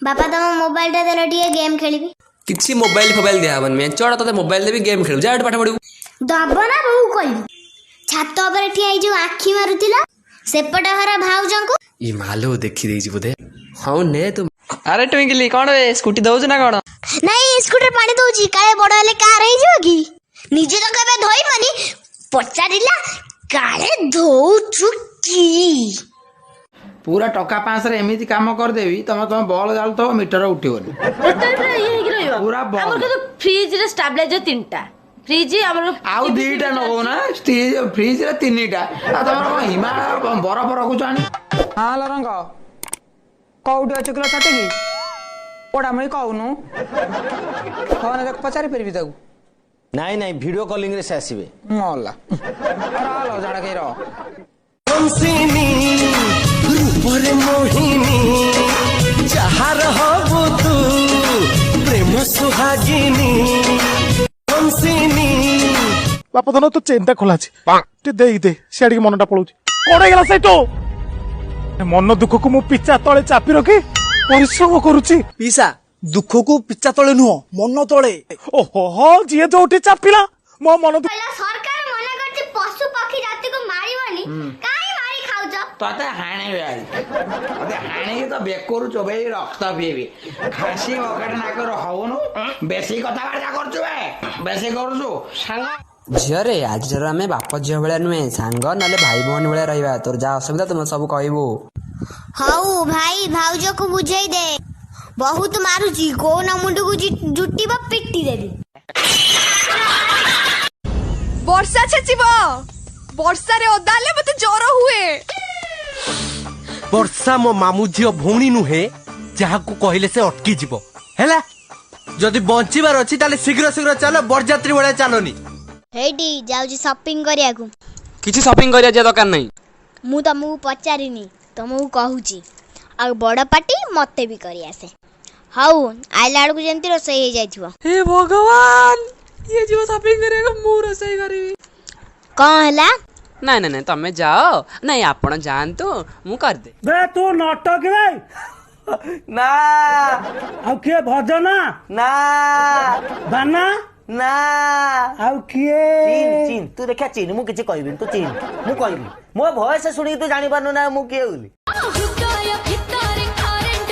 ବାପା, ତମ ମୋବାଇଲଟା ଦେଲ, ଟିକେ ଗେମ୍ ଖେଳିବି। କିଛି ମୋବାଇଲ ଫୋବାଇଲ ଦିଆହବନି। ମେଞ୍ଚଡ଼ ତତେ ମୋବାଇଲ ଦେବି, ଗେମ୍ ଖେଳିବୁ। ଯା ଏଠୁ, ପାଠ ପଢିବୁ। ଦବ ନା ବୋଉ କହିବି? ଛାତ ଉପରେ ଠିଆ ହେଇ ଯୋଉ ଆଖି ମାରୁଥିଲ ସେପଟ ଘର ଭାଉଜଙ୍କୁ। ଇ ମାଲୋ, ଦେଖି ଦେଇଛି ବୋଧେ। ହଉ ନେ ତୁ। ଆରେ ଟୁଇଙ୍କିଲି, କଣ ବେ, ସ୍କୁଟି ଦଉଛୁ ନା କଣ? ନାଇଁ, ସ୍କୁଟର ପାଣି ଦଉଛି, କାଳେ ବଡ ହେଲେ କାର ହେଇଯିବ କି। ନିଜେ ତ କେବେ ଧୋଇବନି, ପଚାରିଲା କାଳେ ଧୋଉଛୁ କି। ପୁରା ଟଙ୍କା 500ରେ ଏମିତି କାମ କରିଦେବି, ତମେ ତମ ବଲ ଜାଳୁଥିବ, ମିଟର ଉଠିବନି। ଟୋଟାଲ ପୁରା ଇଏ ହେଇକି ରହିବ। ପୁରା ବନ୍ଦ। ଆମର କିନ୍ତୁ ଫ୍ରିଜ ରେ ଷ୍ଟାବିଲାଇଜର ତିନିଟା ଫ୍ରିଜ ଆମର। ଆଉ ଦିଟା ନଗଉନା। ଫ୍ରିଜରେ ତିନିଟା, ଆଉ ତମର କଣ ହିମାଳୟ କଣ ବରଫ ରଖୁଛ ଆଣି? ହଁ ଲରଙ୍ଗ, କୋଉଠି ଅଛୁ କିଲୋ? ଛାଟିକି ପୋଡା ମୁଇଁ କହୁନୁ, ଫୋନ ଦେଖ, ପଚାରି ପାରିବି ତାକୁ? ନାଇଁ ନାଇଁ, ଭିଡିଓ କଲିଂରେ ସେ ଆସିବେ। ମଲା ରହ ଜାଣ କେହି ରହ। ରୂପରେ ମୋହିନୀ ଯାହାର ହବୁ ତୁ ପ୍ରେମ ସୁହାଗିନୀ ହଂସିନୀ। ବାପ ଧନ, ତୋ ଚେନ୍ଟା ଖୋଲା ଅଛି, ଟିକେ ଦେଇ ଦେ। ସିଆଡ଼ିକି ମନଟା ପଳଉଛି। କଣ ହେଇଗଲା ସେଇଠୁ? ମନ ଦୁଃଖକୁ ମୁଁ ପିଚା ତଳେ ଚାପି ରଖି ପରିଶ୍ରମ କରୁଛି। ପିସା, ଦୁଃଖକୁ ପିଚା ତଳେ ନୁହଁ, ମନ ତଳେ। ଓହୋ ହୋ, ଯିଏ ଯୋଉଠି ଚାପିଲା ମୋ ମନ ଦୁଃଖ। କହିଲା, ସରକାର ମନା କରିଛି ପଶୁ ପକ୍ଷୀ ଜାତିକୁ ମାରିବନି, କାଇଁ ମାରି ଖାଉଛ? ତତେ ହାଣିବି ଆଜି, ତତେ ହାଣିକି ତ ବେକରୁ ଚୋବେଇ ରକ୍ତ ପିଇବି। ଖାସି ବକେଟ ନାକର ହଉନୁ, ବେଶୀ କଥାବାର୍ତ୍ତା କରୁଛୁ ବେ, ବେଶୀ କରୁଛୁ ସାଙ୍ଗ। ଝିଅରେ, ଆଜିଠାରୁ ଆମେ ବାପ ଝିଅ ଭଳିଆ ନୁହେଁ, ସାଙ୍ଗ ନହେଲେ ଭାଇ ଭଉଣୀ ଭଳିଆ ରହିବା। ତୋର ଯାହା ଅସୁବିଧା ତୁମେ ସବୁ କହିବୁ। ହଉ ଭାଇ, ଭାଉଜକୁ ବୁଝେଇ ଦେ, ବହୁତ ମାରୁଛି। କୋଉ ନା ମୁଣ୍ଡକୁ ଜୁଟିବ, ପିଟି ଦେବି। ବର୍ଷା ଛେଚିବ, ବର୍ଷାରେ ଓଦା ହେଲେ ମତେ ଜ୍ୱର ହୁଏ। ବର୍ଷା ମୋ ମାମୁଁ ଝିଅ ଭଉଣୀ ନୁହେଁ, ଯାହାକୁ କହିଲେ ସେ ଅଟକି ଯିବ। ହେଲା, ଯଦି ବଞ୍ଚିବାର ଅଛି ତାହେଲେ ଶୀଘ୍ର ଶୀଘ୍ର ଚାଲ, ବରଯାତ୍ରୀ ଭଳିଆ ଚାଲନି। ହେଇଟି ଯାଉଛି ସପିଂ କରିବାକୁ। କିଛି ସପିଂ କରିବା ଯିବା ଦରକାର ନାହିଁ। ମୁଁ ତମକୁ ପଚାରିନି, ତମକୁ କହୁଛି। ଆଉ ବଡ ପାଟି ମତେ ବି କରି ଆସେ। ହଉ, ଆଇଲା ବେଳକୁ ଯେମିତି ରୋଷେଇ ହେଇଯାଇଥିବ। ହେ ଭଗବାନ, ଇଏ ଯିବ ସପିଂ କରିବାକୁ, ମୁଁ ରୋଷେଇ କରିବି? କଣ ହେଲା? ନାଇଁ ନାଇଁ ନାଇଁ, ତମେ ଯାଅ, ନାଇଁ, ଆପଣ ଯାଆନ୍ତୁ, ମୁଁ କରିଦେବି। ବେ ତୁ ନଟକ ବେ? ନା। ଆଉ କିଏ? ଭଜନ? ନା। ବାନା? ନା। ଆଉ କିଏ? ଚିନ୍ ଚିନ୍, ତୁ ଦେଖିଆ ଚିନ୍। ମୁଁ କିଛି କହିବିନି, ତୁ ଚିନ୍, ମୁଁ କହିବି। ମୋ ଭଏସ ଶୁଣିକି ତୁ ଜାଣିପାରୁନୁ ନା ମୁଁ କିଏ ବୋଲି? ହୃଦୟ ଭିତରେ କରେଣ୍ଟ।